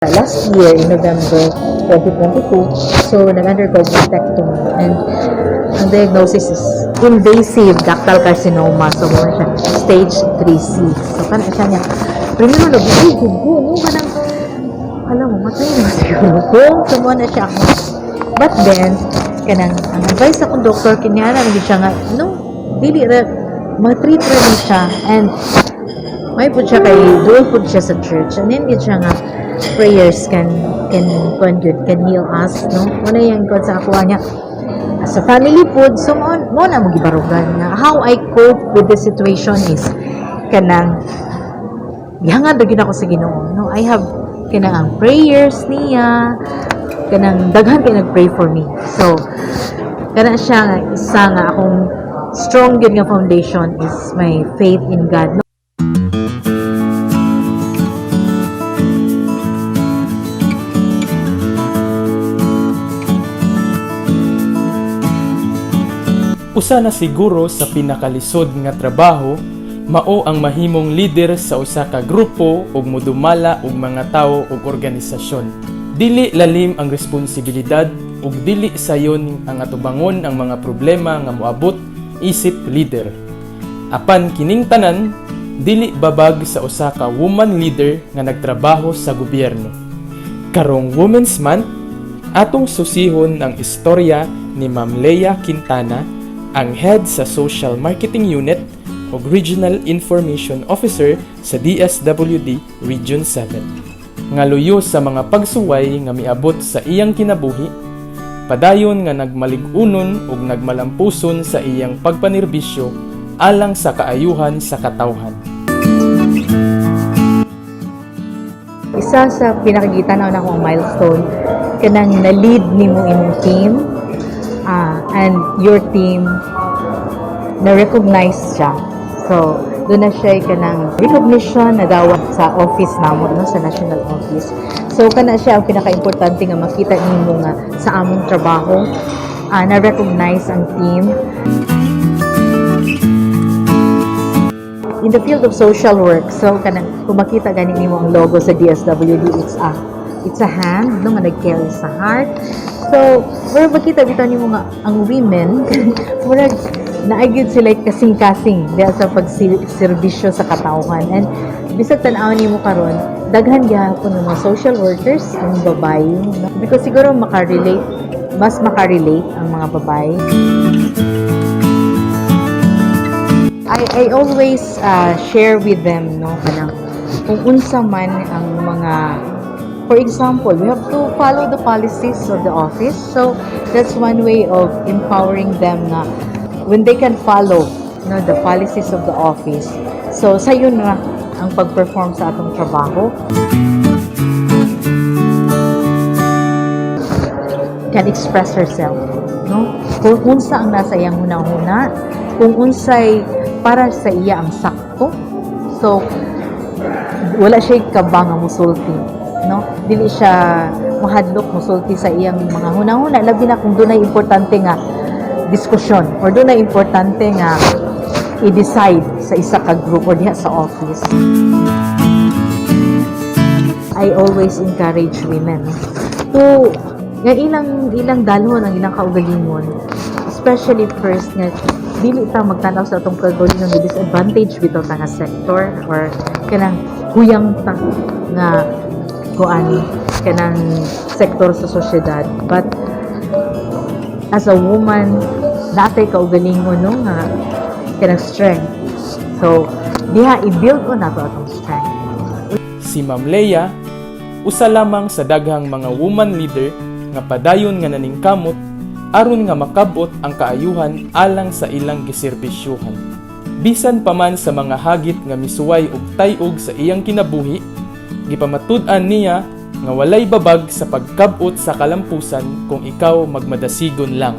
Last year in November 2022, so nag-undergo mastectomy and ang diagnosis is invasive ductal carcinoma. So, mao siya stage 3C. So, kana siya niya. Primero, nag-uy, gugo, no? Kanang, alam mo, matay na siguro ko. So, mao na siya ako. But then, kanang, ang advice akong doktor, kanya na siya nga, no, dili ra, ma-treat ra ni siya. And, may pud siya kay duol pud siya sa church and then gid siya nga prayers can kuan gyud, can heal us, no? Mao na yung kuan sa ako niya sa family pud. So mo na mo gibarugan nga how I cope with the situation is kanang gihangad ra gyud ako sa Ginoo, no? I have kanang ang prayers niya, kanang daghan kay nag-pray for me. So kana siya nga isa nga akong strong gyud nga foundation is my faith in God, no? Usa na siguro sa pinakalisod nga trabaho mao ang mahimong leader sa usa ka grupo ug modumala og mga tawo ug organisasyon. Dili lalim ang responsibilidad ug dili sayon ang atubangon ang mga problema nga moabot isip leader. Apan kining tanan dili babag sa usa ka woman leader nga nagtrabaho sa gobyerno. Karong Women's Month, atong susihon ang istorya ni Ma'am Leah Quintana, ang head sa Social Marketing Unit ug Regional Information Officer sa DSWD Region 7. Nga luyo sa mga pagsuway nga miabot sa iyang kinabuhi, padayon nga nagmalig-unon ug nagmalampuson sa iyang pagpanerbisyo alang sa kaayuhan sa katawhan. Isa sa pinakagita na akong milestone, kanang na-lead nimo imong team and your team na-recognize siya. So, doon na siya kanang recognition na dawat sa office namo, no, sa national office. So, kana siya ang pinaka-importante nga makita nimo nga sa among trabaho, na-recognize ang team. In the field of social work, so kanang kung makita gani nimo ang logo sa DSWD, it's a hand, no, nga nag-carry sa heart. So, murag makita bitaw nimo nga ang women murag naay gyud sila kasing-kasing diha sa pagserbisyo sa katawhan. And bisag tan-awon nimo karon, daghan gihapon ng mga social workers ang babae, no? Because siguro makarelate, mas makarelate ang mga babae. I always share with them, no, kanang kung unsa man ang mga, for example, we have to follow the policies of the office. So that's one way of empowering them nga when they can follow, no, the policies of the office. So sayon ra ang pag-perform sa atong trabaho. Can express herself, no? Kung unsa ang nasa iyang hunahuna, kung unsay para sa iya ang sakto. So wala siya kaba nga musulti, no? Dili siya mahadlok musulti sa iyang mga hunahuna, labi na kung dunay importante nga diskusyon or dunay importante nga i-decide sa isa ka group or diha sa office. I always encourage women, no, to nga ilang dalhon ang ilang kaugalingon, especially first nga dili ta magtan-aw sa atong kaugalingon nga disadvantage bitaw ta nga sector or kanang huyang ta nga kuan kanang sektor sa sosyedad. But as a woman, natay kaugalingon, no, nga kanang strength. So diha i-build on nato atong strength. Si Ma'am Leah, usa lamang sa daghang mga woman leader nga padayon nga naningkamot aron nga makabot ang kaayuhan alang sa ilang giserbisyuhan. Bisan pa man sa mga hagit nga misuway og tay-og sa iyang kinabuhi, gipamatud-an niya nga walay babag sa pagkab-ot sa kalampusan kung ikaw magmadasigon lang.